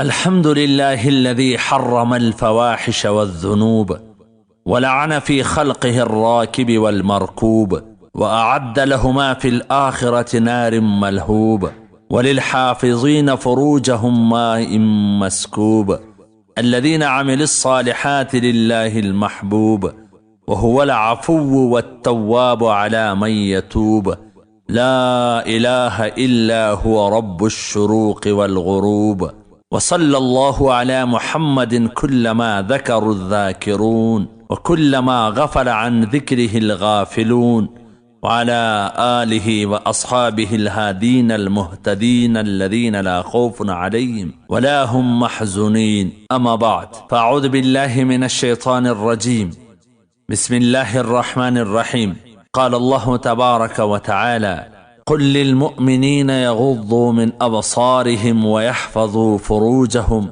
الحمد لله الذي حرم الفواحش والذنوب، ولعن في خلقه الراكب والمركوب، وأعد لهما في الآخرة نار ملهوب، وللحافظين فروجهم ماء مسكوب، الذين عملوا الصالحات لله المحبوب، وهو العفو والتواب على من يتوب، لا إله إلا هو رب الشروق والغروب. وصلى الله على محمد كلما ذكروا الذاكرون، وكلما غفل عن ذكره الغافلون، وعلى آله وأصحابه الهادين المهتدين الذين لا خوف عليهم ولا هم محزونين. أما بعد، فأعوذ بالله من الشيطان الرجيم. بسم الله الرحمن الرحيم. قال الله تبارك وتعالى: قل للمؤمنين يغضوا من أبصارهم ويحفظوا فروجهم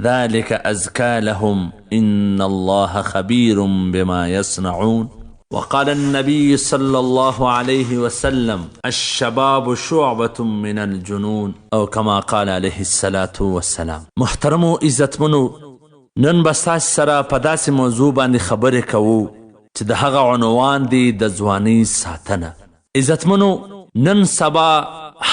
ذلك أزكى لهم إن الله خبير بما يصنعون. وقال النبي صلى الله عليه وسلم: الشباب شعبة من الجنون، أو كما قال عليه الصلاة والسلام. محترمو عزتمنو، نن به ستاسې سره په داسې موضوع باندې خبرې کوو چې د هغه عنوان دی د ځوانۍ ساتنه. عزتمنو، نن سبا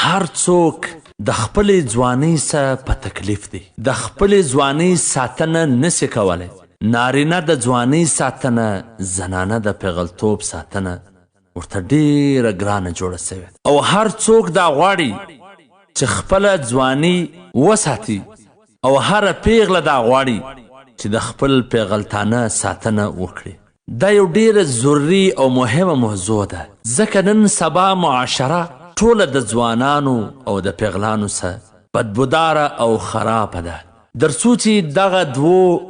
هر څوک د خپلې ځوانۍ سره په تکلیف دی، د خپلې ځوانۍ ساتنه نسي کولی. نارینه د ځوانۍ ساتنه، زنانه د پیغلتوب ساتنه ورته ډېره ګرانه جوړه سوې ده، او هر څوک دا غواړي چې خپله ځواني وساتي، او هره پیغله دا غواړي چې د خپل پیغلتانه ساتنه وکړي. دا یو ډېره ضروري او مهمه موضوع ده، ځکه نن سبا معاشره ټوله د ځوانانو او د پیغلانو سره بدبوداره او خرابه ده. در څو چې دغه دوو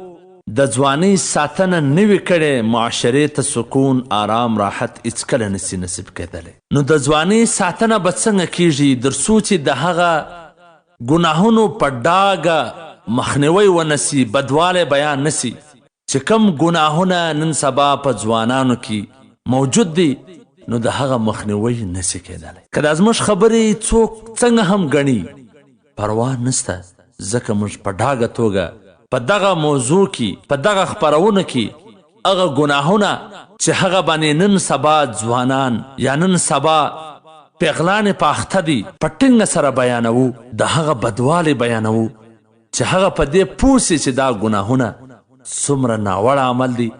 د ځوانۍ ساتنه نه وي کړې، معاشرې ته سکون، آرام، راحت هیڅکله نسي نصیب کېدلی. نو د ځوانۍ ساتنه به څنګه کیږي؟ در څو چې د هغه ګناهونو په ډاګه مخنیوی ونسي، بدوالی بیان نسي، چې کم ګناهونه نن سبا په ځوانانو کې موجود دي، نو د هغه مخنیوی نسي کېدلی. که دا زموږ خبرې څوک څنګه هم ګڼي، پروا نسته، ځکه موږ په ډاګه توګه په دغه موضوع کې، په دغه خپرونه کې هغه ګناهونه چې هغه باندې نن سبا ځوانان یا نن سبا پیغلانې په اخته دي، په ټینګه سره بیانوو، د هغه بدوالی بیانوو چې هغه په دې پوه سي چې دا ګناهونه څومره ناوړه عمل دی،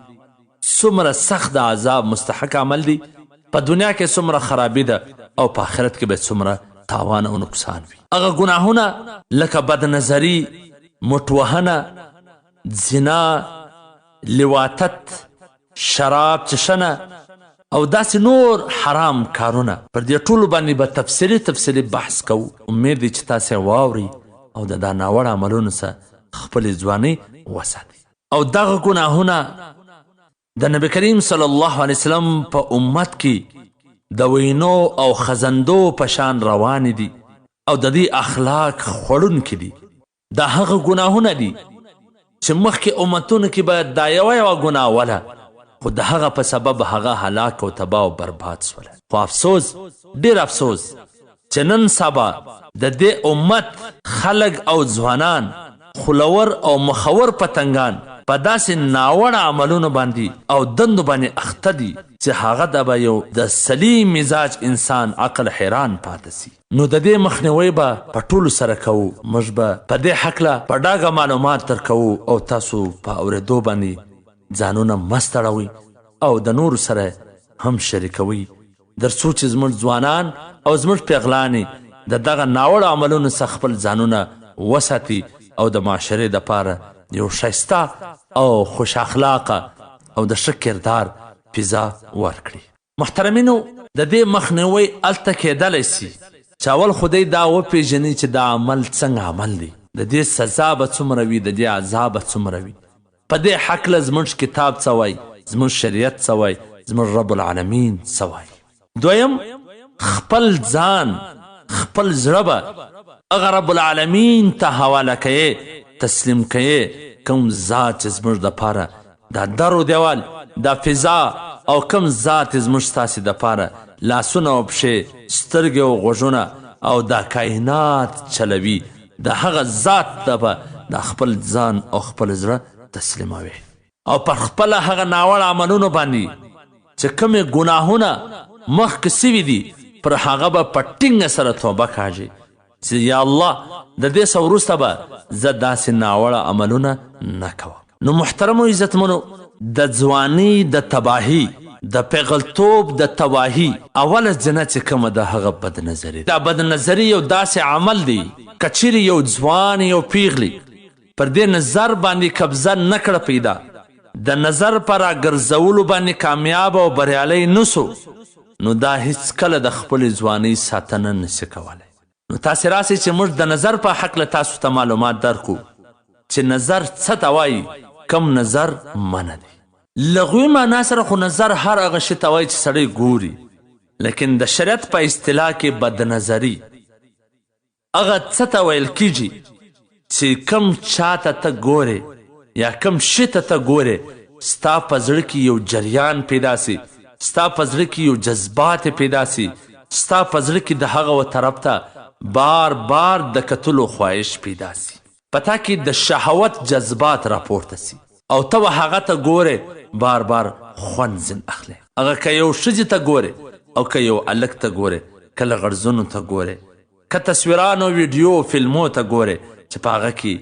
څومره سخت د عذاب مستحق عمل دی، په دنیا کې څومره خرابي ده، او په آخرت کې به څومره تاوان او نقصان وي. هغه ګناهونه لکه بدنظري، مټوهنه، زنا، لواطت، شراب چښنه او داسې نور حرام کارونه، پر دې ټولو باندې به تفصیلي تفصیلي بحث کوو. امید دی چې تاسې واورئ او د دا ناوړه عملونو څخه خپلې ځوانۍ وساتئ. او دغه ګناهونه د نبی کریم صلی الله علیه وسلم په امت کې د وینو او خزندو په شان روانې دي، او د دې اخلاق خوړونکي دي. دا هغه ګناهونه دي چې مخکې امتونو کې به دا یوه یوه ګناه وله، خو د هغه په سبب هغه هلاک او تباه او برباد سوله. خو افسوس، ډېر افسوس چې نن سبا د دې امت خلک او ځوانان خولور او مخور پتنګان په داسې ناوړه عملونو باندې او دندو باندې اخته دي چې هغه د به یو د سلیم مزاج انسان عقل حیران پاتې سي. نو د دې مخنیوی به په ټولو سره کوو. موږ به په دې هکله په ډاګه معلومات درکوو، او تاسو په اورېدو باندې ځانونه مه ستړوئ او د نورو سره هم شریکوئ، در څو چې زموږ ځوانان او زموږ پیغلانې د دغه ناوړه عملونو څخه خپل ځانونه وساتي او د معاشرې دپاره یو ښایسته او خوش اخلاقه او د ښه کردار فضا ورکړي. محترمینو، د دې مخنیوی هلته کېدلی سي چې اول خو دی دا وپېژني چې دا عمل څنګه عمل دی، د دې سزا به څومره وي، د دې عذاب به څومره وي. په دې هکله زموږ کتاب څه وایي، زموږ شریعت څه وایي، زموږ رب العالمین څه وایي. دویم، خپل ځان، خپل زړه به هغه رب العالمین ته حواله کوي، تسلیم کوي، کوم ذات چې زموږ دپاره دا در و دیوال، دا فضا او کوم ذات زموږ ستاسې دپاره لاسونه او پښې، سترګې او غوږونه او دا کائنات چلوي، د هغه ذات ته به د خپل ځان او خپل زړه تسلیموي او پر خپل هغه ناوړه عملونو باندې چې کومې ګناهونه مخکې سوي دي، پر هغه به په ټینګه سره توبه کاږي چې یا الله، د دې څخه وروسته به زه داسې ناوړه عملونه نه کوم. نو محترمو عزتمنو، د ځواني د تباهي، د پیغلتوب د تباهي اوله زنه چې کومه ده هغه بدنظري. دا بدنظري یو داسې عمل دی که چیرې یو ځوان یو پیغلي پر دې نظر باندې قبضه نه کړه پیدا، د نظر پر راګرځولو باندې کامیاب او بریالی نسو، نو دا هیڅکله د خپلې ځوانۍ ساتنه نسي کولی. نو تاسې راسئ چې موږ د نظر په هکله تاسو ته معلومات درکړو چې نظر څه ته وایي، کوم نظر منع دی. لغوي معنا سره خو نظر هر هغه شي ته وایي چې سړی ګوري، لیکن د شریعت په اصطلاح کې بدنظري هغه څه ته ویل کیږي چې کوم چاته ته ګورې یا کوم شي ته ته ګورې، ستا په زړه کې یو جریان پیدا سي، ستا په زړه کې یو جذبات پیدا سي، ستا په زړه کې د هغه و طرف ته بار بار د کتلو خواهش پیدا سي، په تا کې د شهوت جذبات راپورته سي او ته و هغه ته ګورې بار بار خوند ځین اخلې. هغه که یو ښځې ته ګورې او که یو هلک ته ګورې، که لغړزونو ته ګورې، که تصویرانو ویډیو فلمو ته ګورې، چې په هغه کې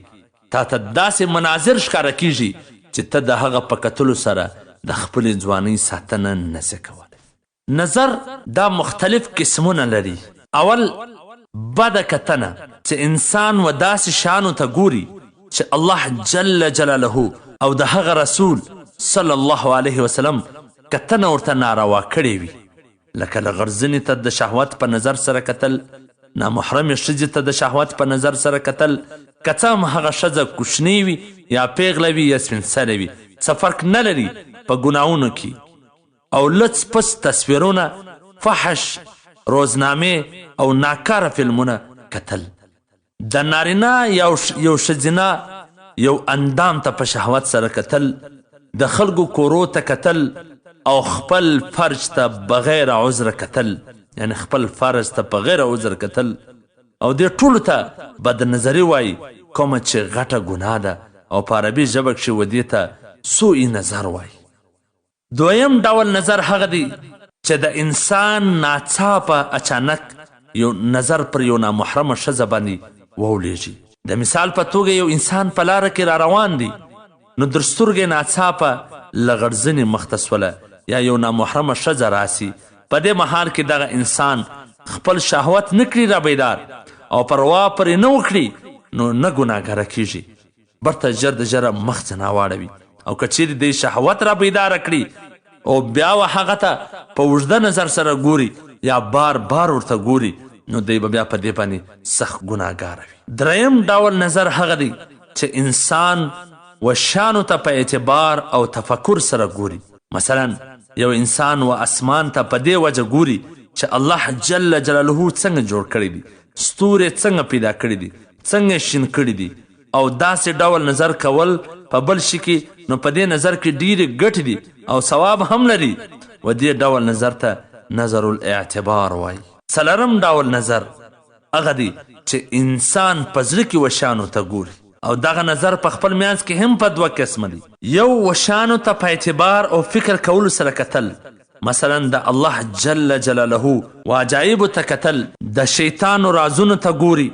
تا ته داسې مناظر ښکاره کیږي چې ته د هغه په کتلو سره د خپلې ځوانۍ ساتنه نسې کولی. نظر دا مختلف قسمونه لري. اول بده کتنه چې انسان و داسې شیانو ته ګوري چې الله جل جلاله او د هغه رسول صلی الله علیه وسلم کتنه ورته ناروا کړې وي، لکه لغړزنې ته د شهوت په نظر سره کتل، نامحرمې ښځې ته د شهوت په نظر سره کتل، که څه هم هغه ښځه کوچنۍ وي یا پیغله وي یا سپین سرې وي، څه فرق نه لري په ګناهونو کې. او لڅ پڅ تصویرونه، فحش روزنامې او ناکاره فلمونه کتل، د نارینه یو ښځینه یو اندام ته په شهوت سره کتل، د خلکو کورو ته کتل او خپل فرج ته بغیر عذر کتل، یعنی خپل فرج ته په غیر عذر کتل، او دې ټولو ته بدنظري وایي، کومه چې غټه ګناه ده او په عربي ژبه کښې و دې ته سوء نظر وایي. دویم ډول نظر هغه دی چې د انسان ناڅاپه اچانک یو نظر پر یو نامحرمه ښځه باندې وولېږي. د مثال په توګه یو انسان په لاره کې را روان دی، نو در سترګې ناڅاپه لغړزنې مخته سوله یا یو نامحرمه ښځه راسي، په دې مهال کې دغه انسان خپل شهوت نه کړي را بیدار او پروا پرې نه وکړي، نو نه ګناهګاره کیږي، برته ژر د ژره مخ ځنه واړوي. او که چیرې دی شهوت را بیداره کړي او بیا و هغه ته په اوږده نظر سره ګوري یا بار بار ورته ګوري، نو دی به بیا په دې باندې سخت ګناهګاره وي. دریم ډول نظر هغه دی چې انسان و شیانو ته په اعتبار او تفکر سره ګوري. مثلا یو انسان و اسمان ته په دې وجه ګوري چې الله جل جلاله څنګه جوړ کړی دی، ستوري څنګه پیدا کړی دي، څنګه شین کړی دي، او داسې ډول نظر کول په بل شي کې، نو په دې نظر کې ډېرې ګټې دي او ثواب هم لري، و دې ډول نظر ته نظر الاعتبار وایي. څلورم ډول نظر هغه دی چې انسان په زړه کې وشیانو ته ګوري، او دغه نظر په خپل منځ کې هم په دوه قسمه دی. یو وشیانو ته په اعتبار او فکر کولو سره کتل، مثلا د الله جل جلاله و عجایبو ته کتل، د شیطانو رازونو ته ګوري،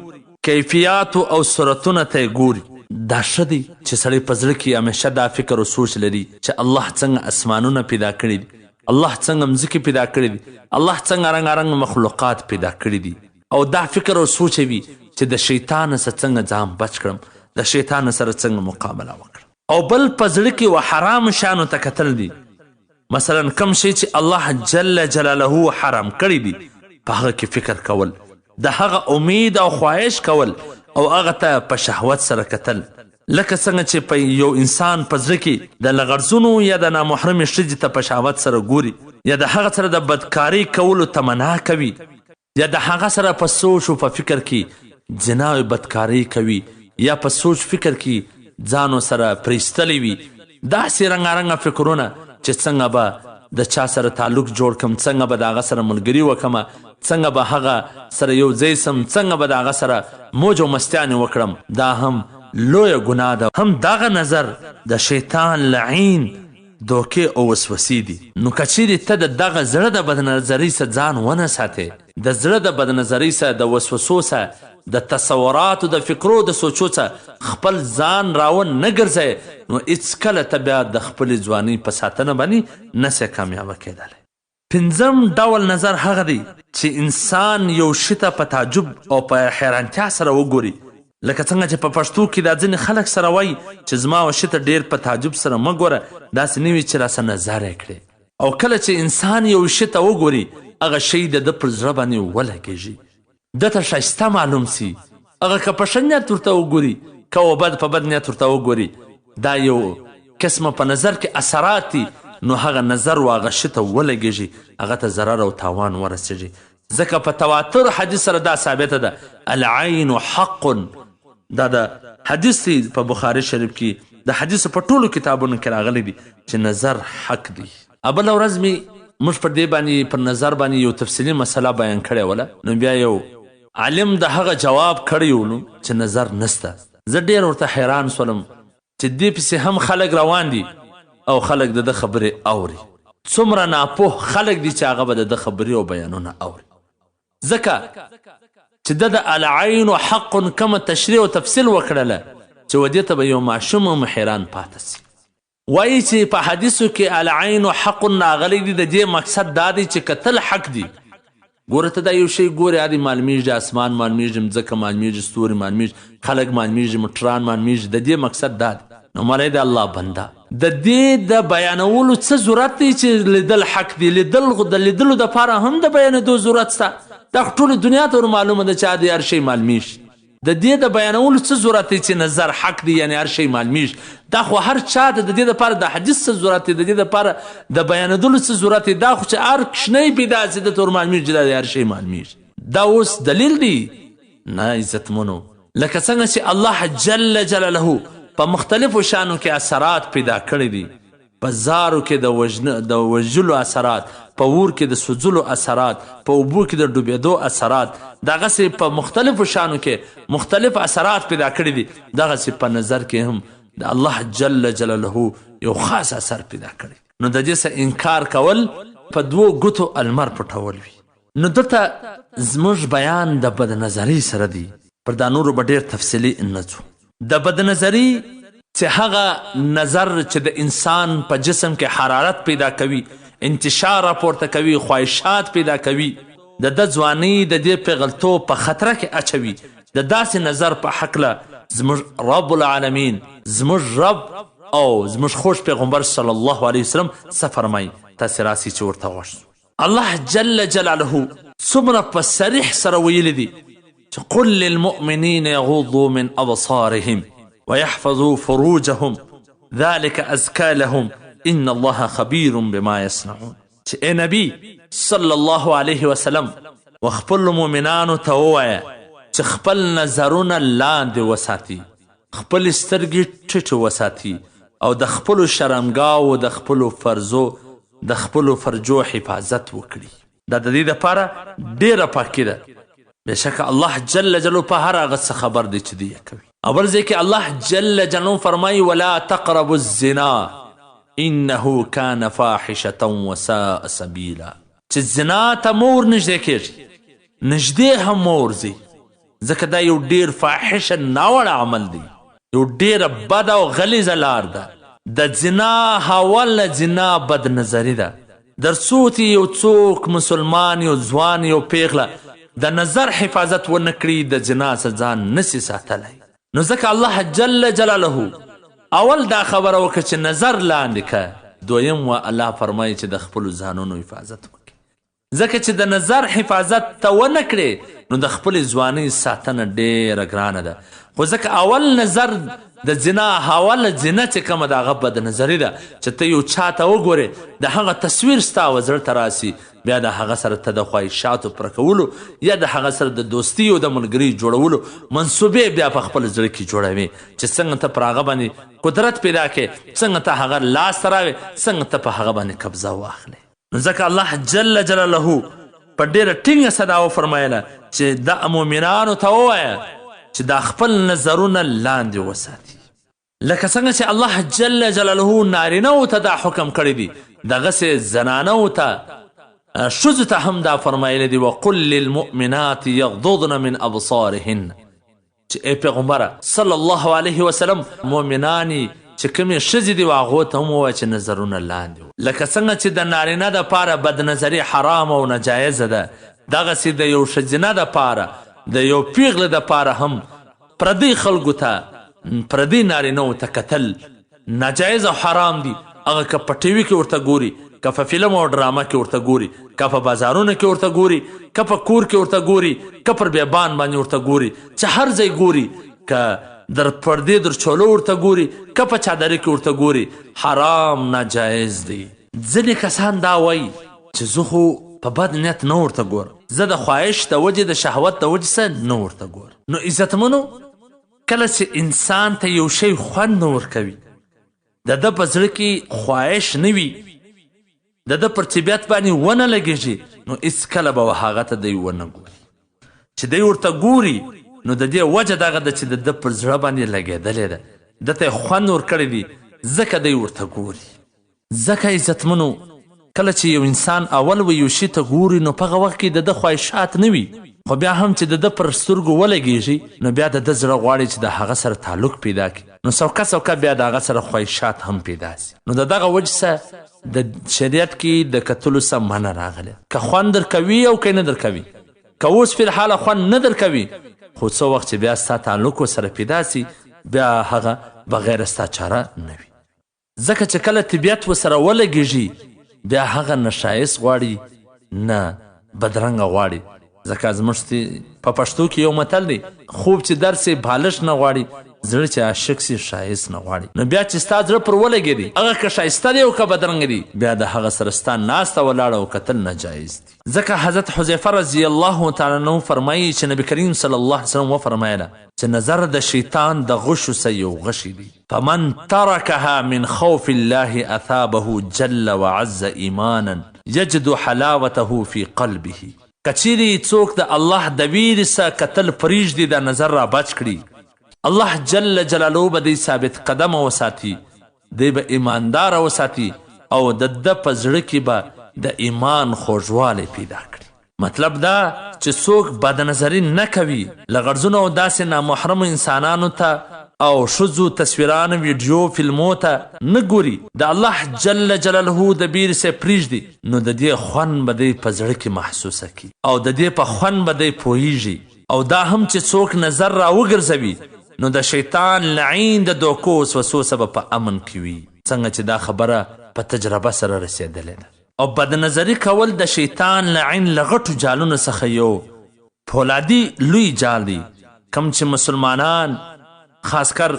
کیفیاتو او صورتونو ته یې ګوري. دا ښه دی چې سړی په زړه کې همیشه دا فکر او سوچ لري چې الله څنګه اسمانونه پیدا کړي دي، الله څنګه مځکې پیدا کړي دي، الله څنګه رنګارنګ مخلوقات پیدا کړي دي، او دا فکر او سوچ وي چې د شیطان څخه څنګه ځان بچ کړم، د شیطان سره څنګه مقابله وکړم. او بل په زړه کې و حرام شیانو ته کتل دي، مثلا کوم شی چې الله جل جلاله حرام کړی دي په هغه کې فکر کول، د هغه امید او خواهش کول او هغه ته په شهوت سره کتل، لکه څنګه چې په یو انسان په زړه کې د لغړزونو یا د نامحرمې ښځې ته په شهوت سره ګوري، یا د هغه سره د بدکارۍ کولو تمنا کوي، یا د هغه سره په سوچ او په فکر کې زنا او بدکارۍ کوي، یا په سوچ فکر کې ځانو سره پرېستلی وي، داسې رنګارنګه فکرونه چې څنګه به د چا سره تعلق جوړ کم، څنګه به د هغه سره ملګري وکړم، څنګه به هغه سره یو ځای سم، څنګه به د هغه سره موج او مستیانې وکړم، دا هم لویه ګناه ده، هم دغه نظر د شیطان لعین دوکې او وسوسې دي. نو که چیرې ته د دغه زړه د بدنظرۍ څخه ځان ونه ساتې، د زړه د بدنظرۍ څخه، د وسوسو څخه، د تصوراتو د فکرو د سوچو څخه خپل ځان راو نه ګرځې، نو هیڅکله ته بیا د خپلې ځوانۍ په ساتنه باندې نه سې کامیابه کېدلی. پنځم ډول نظر هغه دی چې انسان یو شي ته په تعجب او په حیرانتیا سره وګوري، لکه څنګه چې په پښتو کې دا ځینې خلک سره وایي چې زما و شي ته ډېر په تعجب سره مه ګوره، داسې نه وي چې راسره نظر یې کړې. او کله چې انسان یو شي ته وګوري، هغه شی د ده پر زړه باندې ولګېږي، ده ته ښایسته معلوم سي، هغه که په ښه نیت ورته وګوري که و بد په بد نیت ورته وګوري، دا یو قسمه په نظر کې اثرات دي، نو هغه نظر و هغه شي ته ولګېږي، هغه ته ضرر او تاوان ورسېږي. ځکه په تواتر حدیث سره دا ثابته ده، العین حق، دا د حدیث دی په بخاري شریف کې، د حدیث په ټولو کتابونو کې راغلی دی چې نظر حق دی. بله ورځ مې موږ پر دې باندې پر نظر باندې یو تفصیلي مسله بیان کړې وله، نو بیا یو عالم د هغه جواب کړی ولو چې نظر نسته. زه ډېر ورته حیران سولم چې دې پسې هم خلک روان دي او خلک د ده خبرې اوري. څومره ناپوه خلک دي چې هغه به د ده خبرې او بیانونه اوري، ځکه چې ده د العین حق کومه تشریح او تفصیل وکړله چې و دې ته به یو ماشوم هم حیران پاته سي. وایي چې په حدیثو کې العین حق راغلی دی، د دې مقصد دا دی چې کتل حق دي. ګوره ته دا یو شی ګورې، هدې معلومیږي، اسمان معلومیږي، مځکه معلومیږي، ستوري معلومیږي، خلک معلومیږي، موټران معلومیږي، د دې مقصد دا دی. نو مړی د الله بنده، د دې د بیانولو څه ضرورت دی چې لیدل حق دی؟ لیدل خو د لیدلو دپاره هم د بیانېدو ضرورت شته. دا خو ټوله دنیا ته ور معلومه ده چې هدې هر شی معلومیږي. د دې د بیانولو څه ضرورت دی چې نظر حق دی، یعنی هر شی معلومیږي؟ دا خو هر چا ته د دې دپاره د حدیث څه ضرورت دی، د دې دپاره د بیانېدلو څه ضرورت دی؟ دا خو چې هر کوچنی پیدا سي ده ته ور معلومیږي چې دا هر شی معلومیږي. دا اوس دلیل دی نه عزتمنو. لکه څنګه چې الله جل جلاله په مختلفو شانو کې اثرات پیدا کړي دي، په زارو کې د وژلو اثرات، په اور کې د سوځلو اثرات، په اوبو کې د ډوبېدو اثرات، دغسې په مختلفو شانو کې مختلف اثرات پیدا کړي دي، دغسې په نظر کې هم د الله جل جلاله یو خاص اثر پیدا کړی. نو د دې څخه انکار کول په دوو ګوتو المر پټول وي. نو دلته زموږ بیان د بدنظرۍ سره دی، پر دا نورو به ډېر تفصیلي نه ځو. د بدنظري چې هغه نظر چې د انسان په جسم کې حرارت پیدا کوي، انتشار راپورته کوي، خواهشات پیدا کوي، د ده ځوانۍ د دې پیغلتوب په خطره کې اچوي، د داسې نظر په هکله زموږ رب العالمین، زموږ رب او زموږ خوږ پیغمبر صلی الله علیه وسلم څه فرمایي؟ تاسې راسئ چې ورته غوږ شو. الله جل جلاله څومره په صریح سره ویلي دي چې قل للمؤمنین یغضوا من ابصارهم ويحفظوا فروجهم ذلك ازکى لهم ان الله خبیر بما يصنعون. چې ای نبی صلی الله علیه وسلم و خپل مؤمنانو ته ووایه چې خپل نظرونه لاندې وساتي، خپل سترګې ټیټې وساتي او د خپلو شرمګاوو، د خپلو فرزو، د خپلو فرجو حفاظت وکړي. دا د دې دپاره ډېره پاکي ده. بېشکه الله جل جلاله په هر هغه څه خبر دی چې دوی یې کوي. او بل ځای کې الله جل جلاله فرمایي ولا تقربوا الزنا انه کان فاحشة وساء سبیلا، چې زنا ته مه ورنږدې کېږئ، نږدې هم مه ورځئ، ځکه دا یو ډېر فاحشه ناوړه عمل دی، یو ډېره بده او غلیظه لار ده. د زنا حواله زنا بد نظري ده. در څو چې یو څوک مسلمان، یو ځوان، یو پیغله د نظر حفاظت ونه کړي، د زنا څخه ځان نسي ساتلی. نو ځکه الله جل جلاله اول دا خبره وکړه چې نظر لاندې که، دویم و الله فرمایي چې د خپلو ځانونو حفاظت وکړي. ځکه چې د نظر حفاظت ته ونه کړې نو د خپلې ځوانۍ ساتنه ډېره ګرانه ده. خو ځکه اول نظر د زنا، اوله زنا چې کومه ده هغه بد نظري ده، چې ته یو چا ته وګورې د هغه تصویر ستا و زړه ته راسي، بیا د هغه سره ته د خواهشاتو پوره کولو یا د هغه سره د دوستۍ او د ملګرۍ جوړولو منصوبې بیا په خپل زړه کې جوړوې، چې څنګه ته پر هغه باندې قدرت پیدا کړې، څنګه ته هغه لاس ته راوې، څنګه ته په هغه باندې قبضه واخلې. نو ځکه الله جل جلاله په ډېره ټینګه صدا وفرمایله چې د مؤمنانو ته ووایه چې دا خپل نظرونه لاندې وساتي. لکه څنګه چې الله جل جلاله نارینه و ته دا حکم کړی دی، دغسې زنانه و ته، ښځو ته هم دا فرمایلی دی، وقل للمؤمنات یغضضن من ابصارهن، چې ای پیغمبره صلی الله علیه وسلم، مؤمنانې چې کومې ښځې دي هغو ته هم ووایه چې نظرونه لاندې وو. لکه څنګه چې د نارینه دپاره بدنظري حرام او ناجایزه ده، دغسې د یو ښځینه دپاره، د یو پیغلې دپاره هم پردی خلکو ته، پردی نارینه ته کتل ناجایز او حرام دي. هغه که په ټي وي کې ورته ګوري، که په فلم او ډرامه کې ورته ګوري، که په بازارونو کې ورته ګوري، که په کور کې ورته ګوري، که پر بیابان باندې ورته ګوري، چې هر ځای ګوري، که در پردې در چولو ورته ګوري، که په چادري کې ورته ګوري، حرام ناجایز دی. ځینې کسان دا وایي چې زه خو په بد نیت نه ورته ګورم، زه د خواهش د وجې، د شهوت د وجې څخه نه ورته ګورم. نو عزتمنو، کله چې انسان ته یو شی خوند نه ورکوي، د ده په زړه کې خواهش نه وي، د ده پر طبیعت باندې ونه لګېږي، نو هېڅکله به هغه ته دی ونه ګوري. چې دی ورته ګوري نو د دې وجه دغه ده چې د ده پر زړه باندې لګېدلې ده، ده ته یې خوند ورکړی دی، ځکه دی ورته ګوري. ځکه عزتمنو، کله چې یو انسان اول و یو شي ته ګوري نو په هغه وخت کې د ده خواهشات نه وي، خو بیا هم چې د ده پر سترګو ولګېږي نو بیا د ده زړه غواړي چې د هغه سره تعلق پیدا کړي، نو سوکه سوکه بیا د هغه سره خواهشات هم پیدا سي. نو د دغه وجې څخه د شریعت کې د کتلو څخه منع راغلې، که خوند درکوي او که نه درکوي. که اوس فی الحاله خوند نه درکوي، خو څه وخت چې بیا ستا تعلق ورسره پیدا سي، بیا هغه بغیر ستا چاره نه وي. ځکه چې کله طبیعت ورسره ولګېږي بیا هغه نه ښایست غواړي نه بدرنګه غواړي. ځکه زموږ په پښتو کې یو متل دی، خوب چې درسي بالښت نه غواړي، زړه چې عاشق سي ښایست نه غواړي. نو بیا چې ستا زړه پر ولګېدی، هغه که ښایسته دی او که بدرنګ دی، بیا د هغه سره ستا ناسته ولاړه او کتل ناجایز دي. ځکه حضرت حذیفه رضی الله تعالی عنه فرمایي چې نبی کریم صلی الله علیه وسلم وفرمایله چې نظر د شیطان د غشو څخه یو غشی دی، فمن ترکها من خوف الله اثابه جل وعز ایمانا یجد حلاوته فی قلبه. که چیرې څوک د الله د ویرې څخه کتل پرېږدي، دا نظر را بچ کړي، الله جل جلاله به دی ثابت قدمه وساتي، دی به ایمانداره وساتي او د ده په زړه کې به د ایمان خوږوالی پیدا کړي. مطلب دا چې څوک بدنظري نه کوي، له غرضونو او داسې نامحرمو انسانانو ته او ښځو تصویرانو، ویډیو، فلمو ته نه ګوري، د الله جل جلاله د بیرې څخه پرېږدي، نو د دې خوند به دی په زړه کې محسوسه کړي او د دې په خوند به دی پوهیږي. او دا هم چې څوک نظر را وګرځوي نو د شیطان لعین د دوکو وسوسو څخه به په امن کې وي، څنګه چې دا خبره په تجربه سره رسېدلې ده. او بدنظري کول د شیطان لعین له غټو جالونو څخه یو پولادي لوی جال دی، کوم چې مسلمانان، خاصکر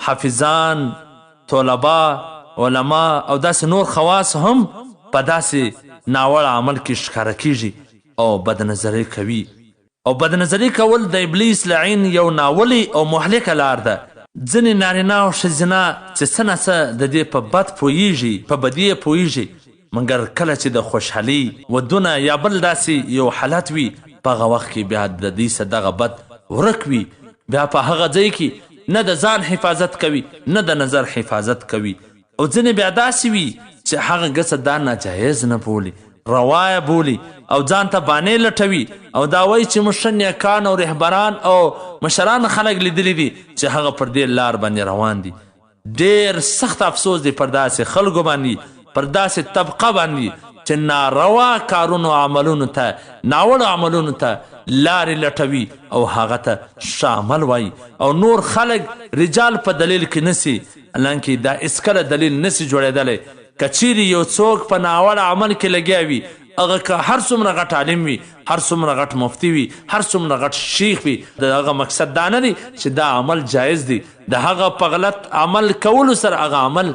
حافظان، طلبا، علما او داسې نور خواص هم په داسې ناوړه عمل کې ښکاره کیږي او بدنظري کوي. او بدنظري کول د ابلیس لعین یو ناولی او مهلکه لار ده. ځینې نارینه او ښځینه چې څه نا څه د دې په بد پوهیږي، په بدی یې پوهیږي، مګر کله چې د خوشحالۍ، ودونه یا بل داسې یو حالت وي، په هغه وخت کې بیا د دوی څخه دغه بد ورک وي، بیا په هغه ځای کې نه د ځان حفاظت کوي نه د نظر حفاظت کوي. او ځینې بیا داسې وي چې هغه ګڅه دا ناجایز نه بولي، روا یې بولي او ځان ته بانې لټوي او دا وایي چې موږ ښه نیکان او رهبران او مشران خلک لیدلي دي چې هغه پر دې لار باندې روان دي. ډېر سخت افسوس دی پر داسې خلکو باندې، پر داسې طبقه باندې چې ناروا کارونو عملونو ته، ناوړو عملونو ته لارې لټوي او هغه ته ښه عمل وایي، او نور خلک رجال په دلیل کې نسي، حالانکه دا هېڅکله دلیل نسي جوړېدلی. که چیرې یو څوک په ناوړه عمل کې لګیا وي، هغه که هر څومره غټ عالم وي، هر څومره غټ مفتي وي، هر څومره غټ شیخ وي، د هغه مقصد دا نه دی چې دا عمل جایز دی. د هغه په غلط عمل کولو سره هغه عمل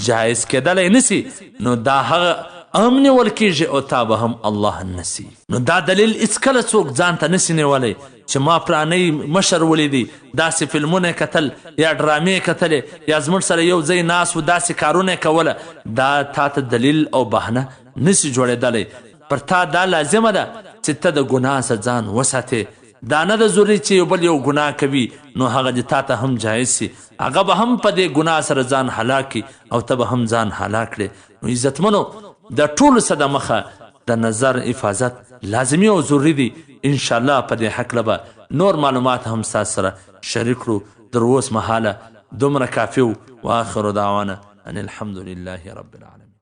جایز کېدلی نسی، نو دا هغه هم نیول کېږي او تا به هم الله نسی. نو دا دلیل هېڅکله څوک ځان ته نسی نیولی چې ما پلانی مشر ولیدی، داسې فلمونه کتل یا ډرامې کتلې یا زموږ سره یو ځای ناست و داسې کارونه یې کوله، دا تا ته دلیل او بهانه نسی جوړېدلی. پر تا دا لازمه ده چې ته د ګناه څخه ځان وساتې، دا نه ده ضروري چې یو بل یو ګناه کوي نو هغه دې تا ته هم جایز شي، هغه به هم په دې ګناه سره ځان هلاک کړي او ته به هم ځان هلاک کړې. نو عزتمنو د ټولو څه د مخه د نظر حفاظت لازمي او ضروري دی. ان شاءالله په دې هکله به نور معلومات هم ستاسو سره شریک کړو. تر اوس مهاله دومره کافي وو. واخر دعوانا ان الحمد لله رب العالمین.